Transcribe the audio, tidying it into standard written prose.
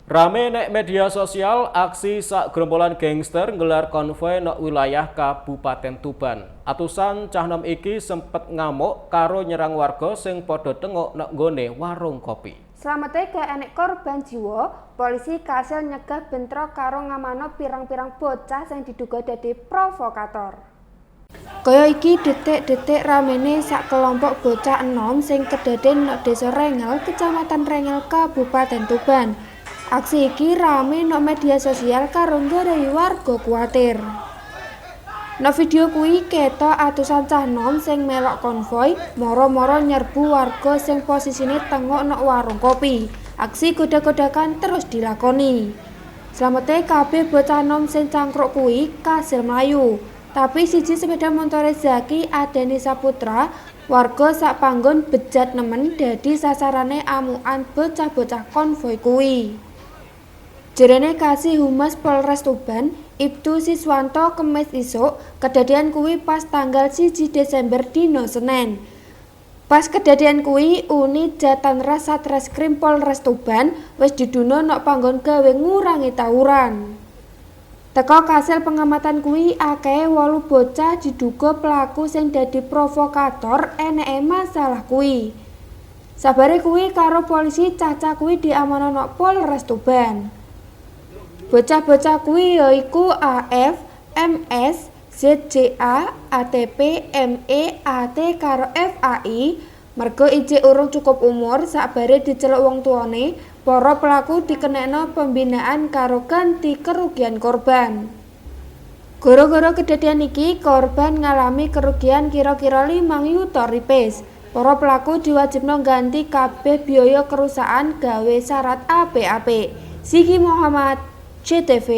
Rame nek media sosial aksi sak gerombolan gangster nggelar konvoi nok wilayah Kabupaten Tuban. Atusan cah nom iki sempet ngamuk karo nyerang warga sing padha tengok nok nggone warung kopi. Slamete gak enek korban jiwa, polisi kasil nyegah bentrok karo ngamano pirang-pirang bocah sing diduga dadi provokator. Kaya iki detik-detik ramene sak kelompok bocah enom sing kedaden nok Desa Rengel, Kecamatan Rengel, Kabupaten Tuban. Aksi iki rame nok media sosial karo nggarai warga kuwatir. Nok video kuwi ketok atusan cah nom sing melok konvoi moro-moro nyerbu warga sing posisine tengok nok warung kopi. Aksi goda-godakan terus dilakoni. Slamete kabeh bocah nom sing cangkruk kuwi kasil mlayu. Tapi siji sepeda montore Zaki Adeni Saputra, warga sak panggon bejat nemen dadi sasarane amukan bocah-bocah konvoi kuwi. Jerene Kasi Humas Polres Tuban, Iptu Siswanto, Kemis isuk, kedadian kuwi pas tanggal 1 Desember dina Senen. Pas kedadian kuwi, unit Jatanras Satreskrim Polres Tuban wis didhuno nok panggon gawe ngurangi tawuran. Teko kasil pengamatan kuwi, akehe 8 bocah diduga pelaku sing dadi provokator eneke masalah kuwi. Sabare kuwi karo polisi cah-cah kuwi diamanno nok Polres Tuban. Bocah-bocah kuwi yaiku AF, MS, ZJA, ATP, ME, AT karo FAI. Merga ijik urung cukup umur sakbare diceluk wong tuane, para pelaku dikenekno pembinaan karo ganti kerugian korban. Gara-gara kedadian iki, korban ngalami kerugian kira-kira 5 yuta ripis. Para pelaku diwajibno ganti kabeh biaya kerusakan gawe syarat apik-apik. Ziki Muhammad, JTV.